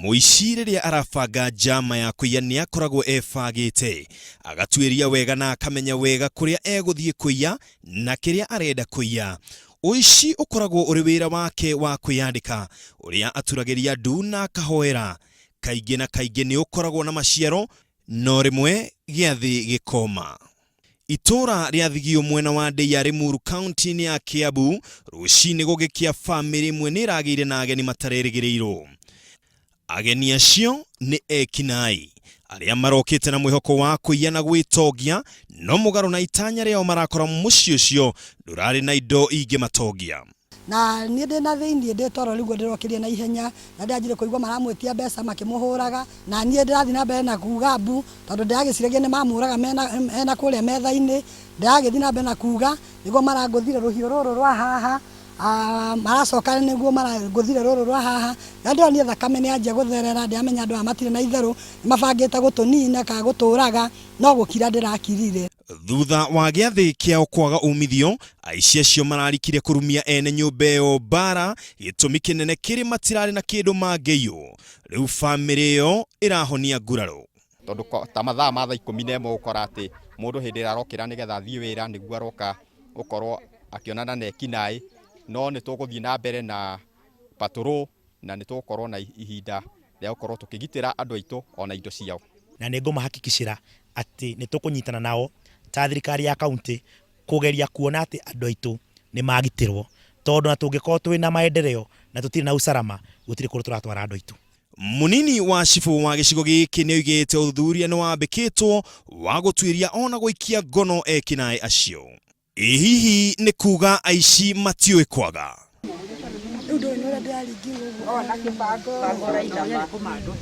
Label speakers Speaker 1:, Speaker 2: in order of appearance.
Speaker 1: Mũici rĩrĩa arabanga njama ya kũiya nĩ akoragwo ebangĩte, agatuĩria wega na akamenya wega kũrĩa egũthiĩ kũiya na kĩrĩa arenda kũiya. Ũici ũkoragwo ũrĩ wĩra wake wa kwĩyandĩka, ũrĩa aturagĩria ndu na akahoera. Kaingĩ na kaingĩ nĩ ũkoragwo na maciaro, no rĩmwe gĩathĩ gĩkoma. Itũũra rĩa Thigio mwena wa Ndeiya Limuru kaunti-inĩ ya Kiambu, rũcinĩ gũgĩkĩa famĩlĩ ĩmwe nĩ ĩragĩire na ageni matarerĩgĩrĩirwo. Ageni acio nĩ ekinaĩ arĩa marokĩte na mwĩhoko wa kũiya na gwĩtongia, no mũgarũ na itanya rĩao marakora mũciĩ ũcio ndũrarĩ na indo ingĩmatongia.
Speaker 2: Na niĩ ndĩ na thĩinĩ ndĩ toro nĩguo ndĩrokĩrire na ihenya, na ndĩranjirie kũigua maramwĩtia mbeca makĩmũhũraga, na niĩ ndĩrathiĩ na mbere na kuga mbu, tondũ ndĩragĩciragia nĩ mamũraga mena kũrĩa metha-inĩ, ndĩragĩthiĩ na mbere na kuga, nĩguo marangũthire rũhiũ rũrũ rwa haha, maracoka nĩguo marangũthire rũrũ rwa haha, rĩrĩa ndĩronire thakame nĩ yanjia gũtherera, ndĩramenya andũ aya matirĩ na itherũ, nĩ mabangĩte gũtũnina kana gũtũraga, no gũkira ndĩrakirire.
Speaker 1: Thutha wa gĩathĩ kĩao kwaga umithio, aici acio mararikire kũrumia ene nyũmba ĩyo mbara, gĩtũmi kĩnene kĩrĩ matirarĩ na kĩndũ mangĩiywo. Rĩu famĩlĩ ĩyo ĩrahonia nguraro.
Speaker 3: Tondũ ta mathaa ma thaa 11 ũgũkora atĩ mũndũ hĩndĩ ĩrĩa arokĩra nĩgetha athiĩ wĩra nĩguo aroka gũkorwo akĩonana na ekinaĩ, no nĩ tũgũthiĩ na mbere na patrol na nĩ tũgũkorwo na ihinda rĩa gũkorwo tũkĩgitĩra andũ aitũ ona indo ciao.
Speaker 4: Na nĩ ngũmahakikicĩra atĩ nĩ tũkũnyitana nao ta thirikari ya kaunti kũgeria kuona atĩ andũ aitũ nĩ magitĩrwo, tondũ na tũngĩkorwo twĩna maendeleo na tũtirĩ na usalama, gũtirĩ kũndũ tũratwara andũ aitũ.
Speaker 1: Mũnini wa cibũ wa gĩcigo gĩkĩ nĩoigĩte ũthuthuria nĩwambĩkĩtwo wa gũtuĩria ona gũikia ngono ekinaĩ acio. Ĩ hihi nĩ kuga aici matiũĩ kwaga?
Speaker 2: Rĩu ndũĩ nĩ ũrĩa ndĩraringirwo ũguo.